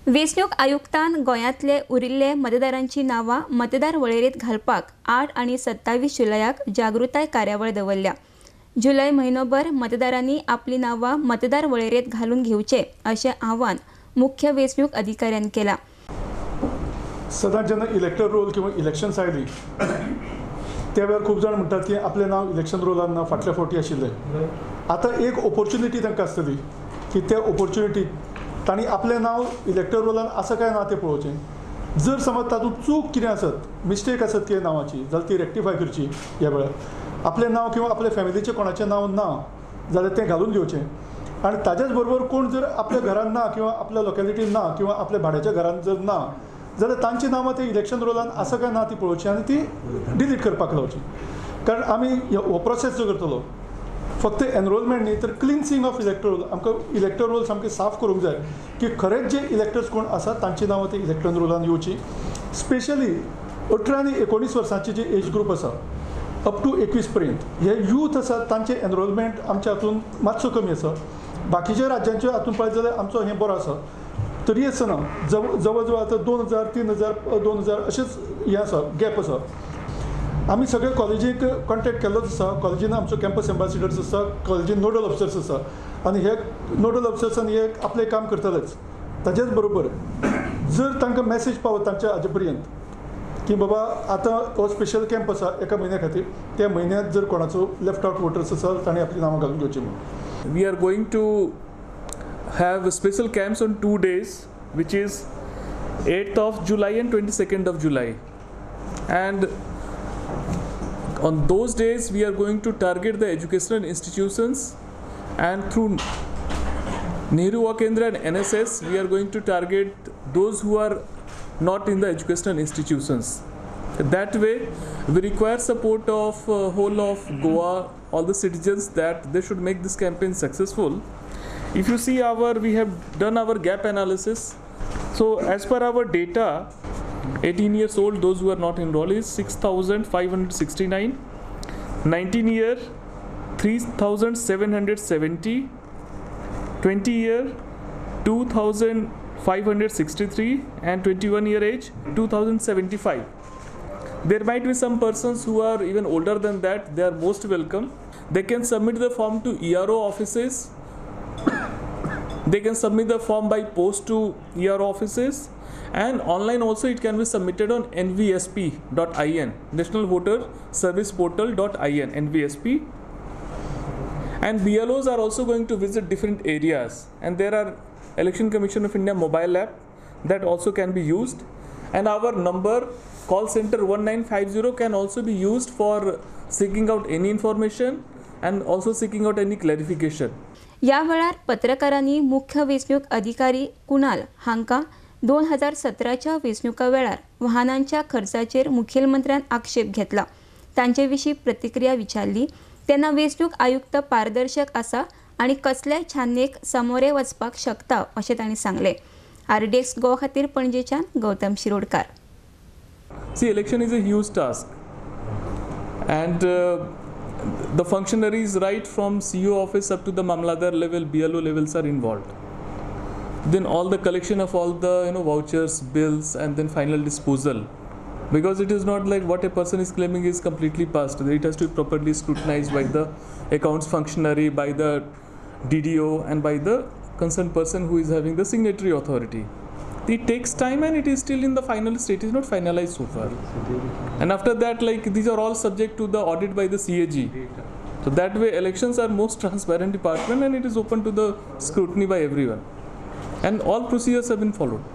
वेंचणूक आयुक्तान गोंयांतले उरिल्ले मतदारांची नांवां मतदार वळेरेंत घालपाक 8 आनी 27 जुलयाक जागृताय कार्यावळ दवरल्या. जुलय म्हयनोभर मतदारांनी आपली नांवां मतदार वळेरेंत घालून घेवचे अशें आवाहन मुख्य वेंचणूक अधिकाऱ्यान केलां. सदांच जेन्ना इलेक्टर रोल किंवा इलेक्शन्स आयली त्या वेळार खूब जाण म्हणटात की आपलें नांव इलेक्शन रोलान ना, फाटल्या फावटी आशिल्लें. आतां एक ऑपॉर्च्युनिटी तांकां आसतली की त्या ऑपॉर्च्युनिटी तांणी आपलें नांव इलेक्टर रोलान आसा काय ना तें पळोवचें. जर समज तातूंत चूक कितें आसत, मिस्टेक आसत कितें नांवाची जाल्यार ती रेक्टिफाय करची. ह्या वेळार आपलें नांव किंवा आपल्या फॅमिलीचें कोणाचें नांव ना जाल्यार तें घालून घेवचें. आनी ताज्याच बरोबर कोण जर आपल्या घरान ना किंवा आपल्या लोकेलिटीन ना किंवा आपल्या भाड्याच्या घरान जर ना जाल्यार तांची नांवां ते इलेक्शन रोलान आसा काय ना ती पळोवची आनी ती डिलीट करपाक लावची. कारण आमी हो प्रोसेस जो करतलो फक्त एनरोलमेंट न्ही तर क्लिन्सिंग ऑफ इलेक्टर रोल, आमकां इलेक्टर रोल सामकें साफ करूंक जाय की खरेंच जे इलेक्टर्स कोण आसा तांची नांवां ते इलेक्टर रोलान येवची. स्पेशली 18 आनी 19 वर्सांची जे एज ग्रूप आसा अप टू 21 पर्यंत हे यूथ आसा तांचें एनरोलमेंट आमच्या हातून मातसो कमी आसा. बाकीच्या राज्यांच्या हातून पळयत जाल्यार आमचो हें बरो आसा, तरी आसतना जवळ जवळ आतां 2000, 3000, 2000 अशेंच हें आसा, गॅप आसा. आमी सगळे कॉलेजीक कॉन्टेक्ट केल्लोच आसा. कॉलेजीन आमचो कॅम्पस एम्बॅसिडर्स आसा, कॉलेजीन नोडल ऑफिसर्स आसा आनी हे नोडल ऑफिसर्स आनी हे आपलें काम करतलेच. ताजेच बरोबर जर तांकां मॅसेज पावत तांच्या हाजे पर्यंत की बाबा आतां हो स्पेशल कॅम्प आसा एका म्हयन्या खातीर, त्या म्हयन्यांत जर कोणाचो लेफ्ट आवट वोटर्स आसा ताणें आपलीं नांवां घालून घेवची म्हणून. We are going to have special camps on 2 days, which is 8th of July and 22nd of July, and on those days we are going to target the educational institutions, and through Nehru Yuva Kendra and NSS we are going to target those who are not in the educational institutions. That way we require support of whole of Goa, all the citizens, that they should make this campaign successful. If you see we have done our gap analysis. So as per our data, 18 years old, those who are not enrolled is 6,569, 19 year 3,770, 20 year 2,563 and 21 year age 2,075. There might be some persons who are even older than that. They are most welcome. They can submit the form to ERO offices. They can submit the form by post to ERO offices, and online also it can be submitted on nvsp.in, National Voter Service Portal.in, NVSP. And BLOs are also going to visit different areas, and there are Election Commission of India mobile app that also can be used, and our number call center 1950 can also be used for seeking out any information and also seeking out any clarification. या वेळार पत्रकारांनी मुख्य वेंचणूक अधिकारी कुणाल हांकां 2017च्या वेंचणुका वेळार वाहनांच्या खर्चाचेर मुखेलमंत्र्यान आक्षेप घेतला, तांचे विशीं प्रतिक्रिया विचारली तेन्ना वेंचणूक आयुक्त पारदर्शक आसा आनी कसल्याय छाननेक सामोरे वचपाक शकता अशें तांणी सांगलें. आरडीएक्स गोवा खातीर पणजेच्यान Gautam Shirodkar. See, election is a huge task, and the functionaries right from CEO office up to the Mamladar level, BLO levels are involved. Then all the collection of all the vouchers, bills, and then final disposal, because it is not like what a person is claiming is completely passed. It has to be properly scrutinized by the accounts functionary, by the DDO, and by the concerned person who is having the signatory authority. It takes time, and it is still in the final state. It is not finalized so far. And after that, like, these are all subject to the audit by the CAG. So that way, elections are most transparent department, and it is open to the scrutiny by everyone. And all procedures have been followed.